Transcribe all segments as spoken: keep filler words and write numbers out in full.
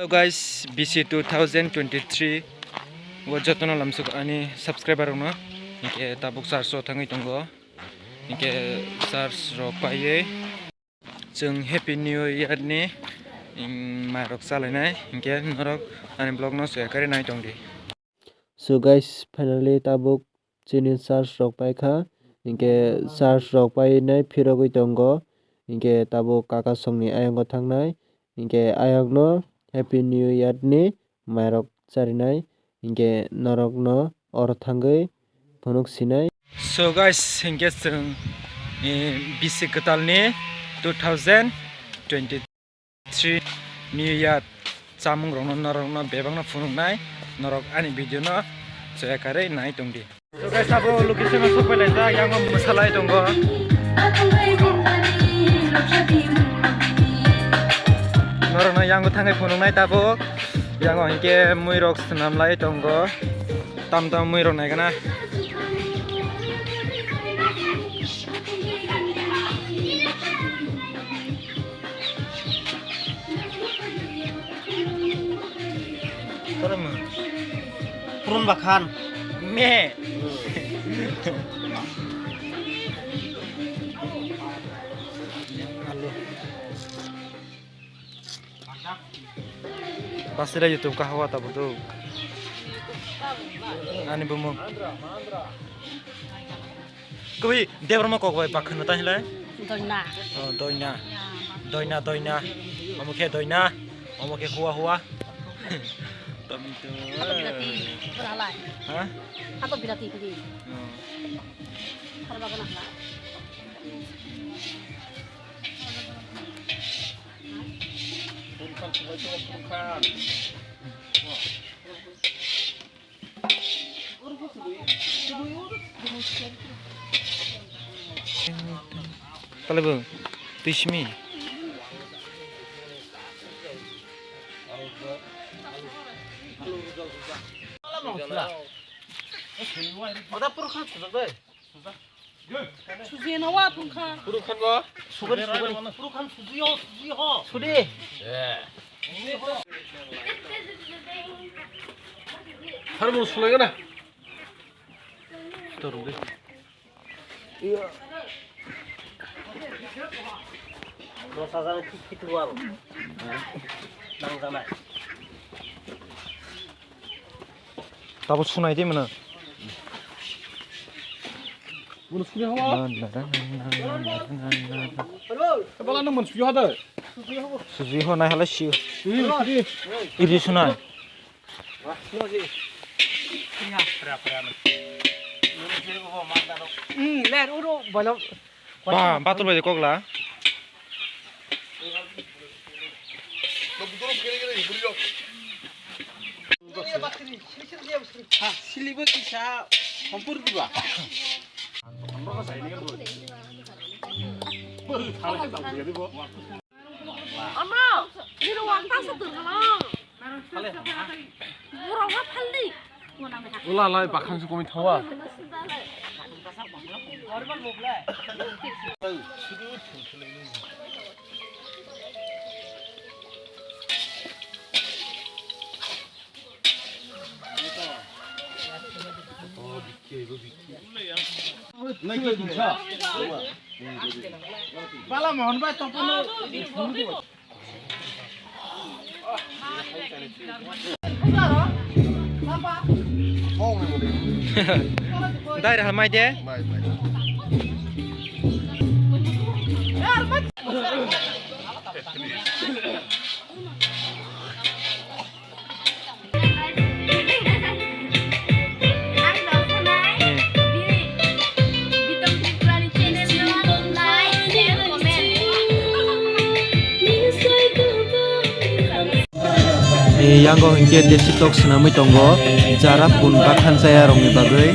Hello guys, B C two thousand twenty-three o jotono lamsuk ani subscriber rokno. Hinkhe tabuk church o thangwi tongo. Hinkhe church rok paiwi chwng Happy New Year ni, mm, mairok chalainai. Hinkhe norok ani vlog no share kari nai tongdi. So guys, finally tabuk chini church rok paikha, hinkhe church rok painai phirogwi tongo, hinkhe tabuk kaka songni ayongo thangnai, hinkhe ayokno Happy New Year ni mairok charinai, hinkhe norokno oro thangwi phunuk sinai. So guys, hinkhe chwng, eh, bisi kwtalni two thousand twenty three New Year chamung rokno norokno bebakno phunuknai, norok ani video no chaya karwi nai tongdi. So guys, abo location o sokpailaijak, yango mwsalai tongo. Norokno yango thangwi phunuknai tabuk, yango hinkhe muirok swnamlai tongo, tam tam muirok naikana. Purun bakhan. Me. Alu. Pasira YouTube kahawa tabuk do. Ani bumung. Kwi Debbarma kok bai bakhan ta hilai. Doina. Oh, doina. Doina, doina. Omo khe doina. Omo khe hua hua. Tami to. Hato bilati. Pura lai. Ha? Hato bilati kini. Oh. Harba gana hala. Purkhan subai tongo, purkhan. Kalebo, twi simi. Oda purkhan sujak dai. Suji no wa purkhan. Purkhan bo? Sugari, sugari. Purkhan suji ho, suji ho. Sudi. Har bo sulai gana. Torung de. Iya. Dos hajar kit kit wal. Nang jana. Tabuk sunai di mano. Mano suri hawa. Bala nang mano suri hawa da. Suji ho nai hala si. Iri sunai. Hmm, ler uro bala. Ba, batul bai kokla. Ha, silibo kisa kompor diba. Ama, niro wang tasa turkana. Ula lai bakhang se komoi thawa. Bala Mohan bai tongphano. Dai raha mai de. Yango hinkhe desi tok swnamwi tongo, jara pun bakhan chaya rokni bagwi.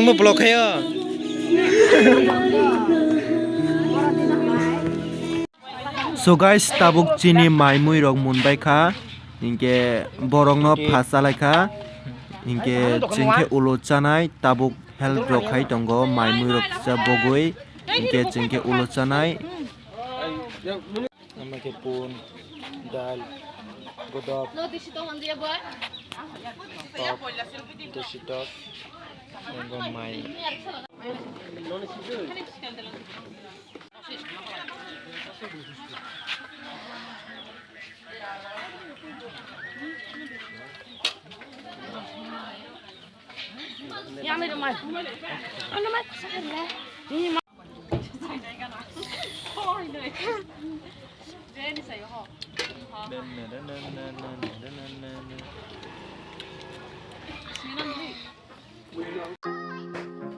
Mo block khayo. So guys, tabuk chini mai mui rok munbai kha, hinkhe borok no pha chalai kha, hinkhe chwng khe ulo chanai, tabuk help rok khai tongo, mai mui rok kisa bogwi, hinkhe chwng khe ulo chanai. Ama khe pun, dal, godok, tok, desi tok, tei bo mai.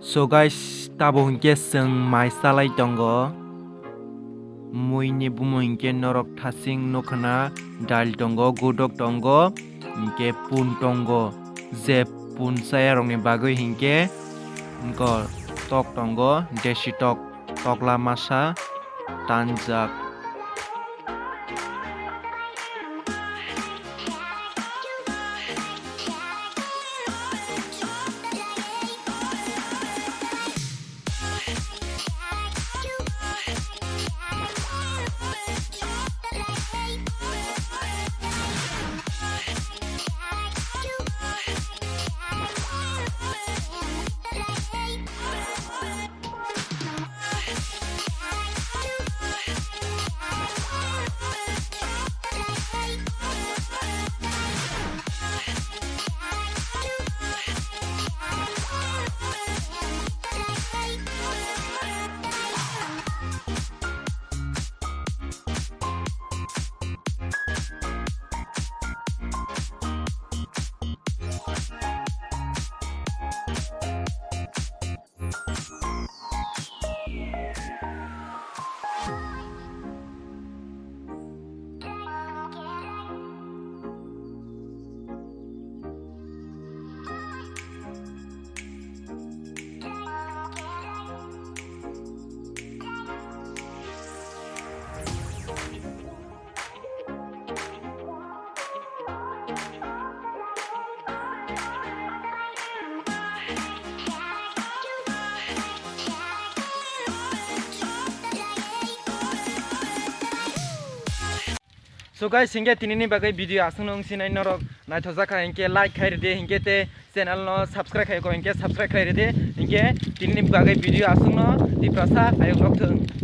So guys, tabo hinkhe chwng mai chalai tongo. Muini bumung hinkhe norok thasing nukha na, dal tongo, godok tongo, hinkhe pun tongo. Je pun chaya rokni bagwi hinkhe, wngkha tok tongo, desi tok, tokla masa tanjak. So guys, hinkhe tinini bagwi video aswkno wngsinai, norok naithokjak kha hinkhe like khai ridi, hinkhe tei channel no subscribe khai kho hinkhe subscribe khai ridi, hinkhe tinini bagwi video aswkno Tiprasa ayuk rok thung.